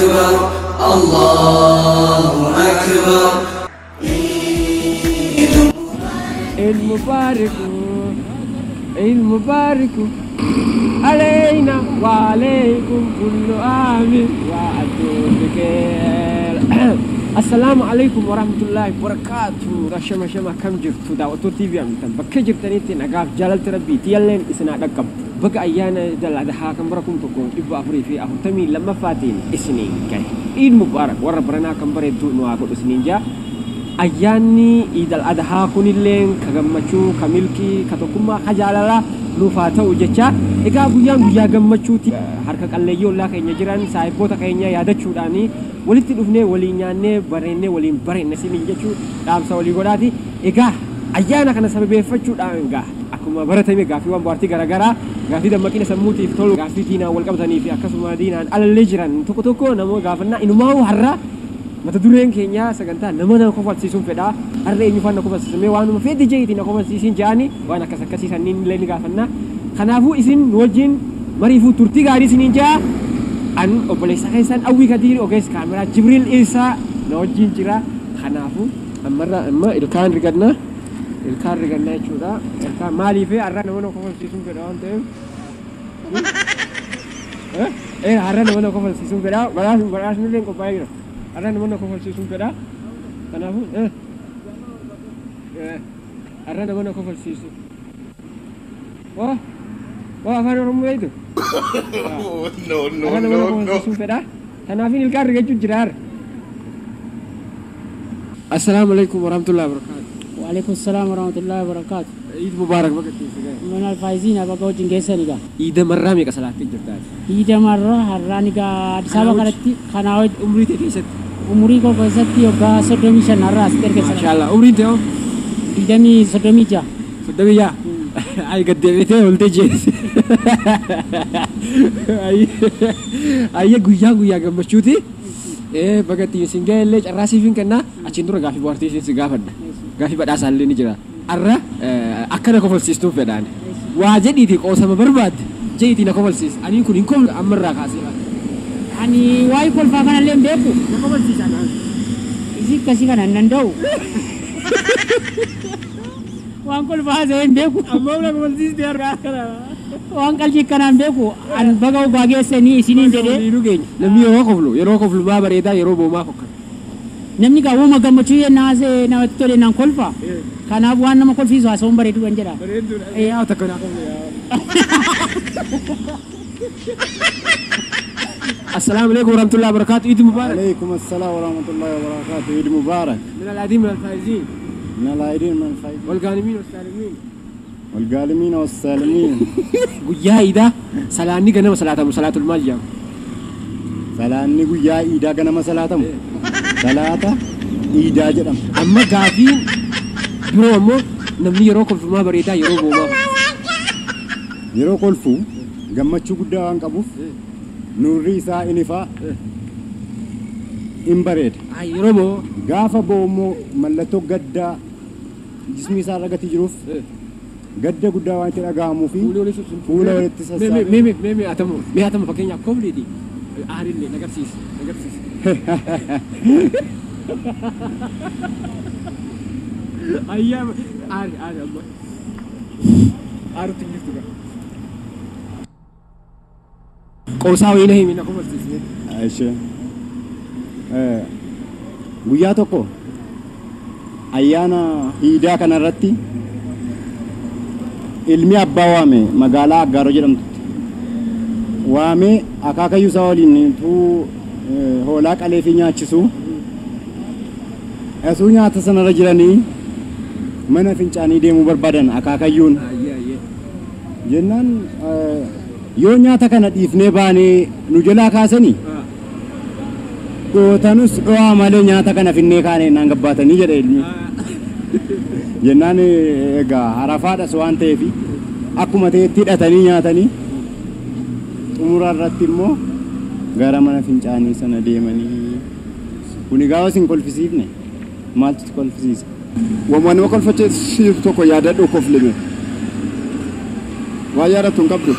أكبر الله أكبر. عيد مبارك عيد مبارك علينا وعليكم كل عام وأنتم بخير. السلام عليكم ورحمة الله وبركاته. Shama shama kam jirtu daawwattoota TV Amantaan bakka jirtanitti nagaaf jaalalti rabbii tiyalleen isin haa dhaqqabdu. Baga ayyaana Iidal Adhaa kan bara 1442ffaatiin isiniin gahe. Iid Mubaarak warra baranaa kan bareedduu nu haa godhu isiniin jaa. Ayyaanni Iidal Adhaa kunilleen ka gammachuu, ka milkii, ka tokkummaa, ka jaalalaa nuuf haa ta'u jecha. Egaa guyyaan guyyaa gammachuuti. Harka qalleeyyii ollaa keenya jiran saahibboota keenya yaadachuudhaan walitti dhufnee waliin nyaannee bareennee waliin bareenna isiniin jechuu dhaamsa walii godhaati. Egaa ayyaana kana sababeeffachuudhaan egaa akkuma baratame gaaffiiwwan bohaartii garaagaraa gaaffii dammaqina sammuutiif tolu gaaffii diinaan wal qabatanii fi akkasuma diinaan alallee jiran tokko tokko namoota gaafannaa inumaa'u har'a mata dureen keenya sagantaa nama na kofalsiisuun fedha. Har'a eenyu faana na kofalsiisamee waanuma fedhi jeetii na kofalsiisiin jaani waan akkas akkasii sanniin illee ni gaafanna. Kanaafuu isin nu wajjin mariifuu turtii gaarii isiniin jaa. An obboleessa keessan Awwii Kadiir ogeessa kaameraa Jibriil Isaa na wajjin jira. Kanaafuu ammarra amma ilkaan riganna. Ilkaan riganna jechuudha. Ilkaan maaliif har'a nama na kofalsiisuun fedha waan ta'eef. Har'a nama na kofalsiisuun fedha. Badhaasni illee qophaa'ee jira. Har'a nama na kofalsiisuun fedha. Kanaafuu har'a nama na kofalsiisu. Waa waa afaan Oromoo beektu? No, no, Har'a nama na no, no. kofalsiisuun fedha. Kanaafin ilkaan rigachuu jira har'a. Assalaamu alaikum warahmatullahi wabarakatuh. وعليكم السلام ورحمة الله وبركاته. Iid Mubaarak baga ittiin si gahe. من الفائزين baga wajjin geessani gaa. Iida marraa meeqa salaattee jirtaati? Iida marraa har'aan egaa Addis Ababa kanatti kanaa wajjin Umrii tee keessatti. Umurii koo keessatti waggaa 35 har'aa asitti erga salaatte. Maashaallah. Umriin tee hoo? Digdamii 36. 36. Ay gad deebitee oltee jeesi. Ayyee guyyaan guyyaa gammachuuti. Baga ittiin isin gahe illee carraa siif hin kennaa. Achiin dura gaaffii bohaartii isin si gaafadha. Gaaffii badhaasaa illee ni jira. Har'a akka na kofalsiistuuf fedhaan. Waa jedhiiti qoosama barbaadde jedhiiti na kofalsiis. Ani kun hin koflu ammarraa kaasee. Ani waa'ee kolfaa kanallee hin beeku. Na kofalsiisaa naan. Isii akkasii kana hin danda'u. Waan kolfaa haasa'ee hin beeku. Amma na kofalsiiste har'a. Waan qalbii akkanaa hin beeku. An baga ogaa geessanii isiniin jedhee. Waliinuu geenya. Namni yeroo koflu maa bareedaa yeroo boomaa fokkata. Namni gaa uuma gammachuu yennaa haasa'ee namatti tole naan kolfa. Kanaaf waan nama kolfiisu haasa'uun bareedu kan jedha. Bareedduudha. Haa takka naa koflu yaa. Assalaamu alaikum warahmatullahi wabarakatuh. Iid Mubaarak. عليكم السلام ورحمة الله وبركاته. عيد مبارك. من العديد من الفائزين. من العيدين من الفائزين. والغانمين والسالمين. والغالمين والسالمين. Guyyaa iidaa salaanni ganama salaatamu salaatul maal jedhama? Salaanni guyyaa iidaa ganama salaatamu. Salaata iidaa jedhama. Amma gaafiin biroo ammoo namni yeroo kolfu maa bareedaa yeroo boomaa fokkata? Yeroo kolfu gammachuu guddaa waan qabuuf nurri isaa in ifaa in bareeda. Ay yeroo boo Gaafa bo'u immoo mallattoo gaddaa jismi isaa irra gatii jiruuf gadda guddaa waan itti dhaga'amuu fi fuula walitti sassaabee. Mee mee mee mee atamu mee atamu fakkeenyaaf kofliiti aarillee nagarsiisi nagarsiisi. Ayyaa aari aari amma aarutti hin jirtu gaa. Qoosaa wayii na himi na kofalsiisi. Ishee. Guyyaa tokko ayyaana iidaa kanarratti ilmi abbaa waame magaalaa Aggaaroo jedhamtutti waamee akaakayyuu isaa waliin utuu hoolaa qalee fi nyaachisu osoo nyaata sanarra jiranii mana fincaanii deemuu barbaadan akaakayyuun. Jennaan yoo nyaata kana dhiifnee baanee nu jalaa kaasanii dhootanus dho'aa malee nyaata kana finnee kaanee naan gabbaatanii jedhe ilmi. Jennaan egaa harafaadhas waan ta'eef akkuma ta'etti hidhatanii nyaatanii xumura irratti immoo gara mana fincaanii sana deemanii. Kuni gaafa isin kolfisiifne maaltu si kolfisiisa? Waanuma nama kolfachiisu tokko yaadadhu koflime. Waa yaadatu hin qabdu.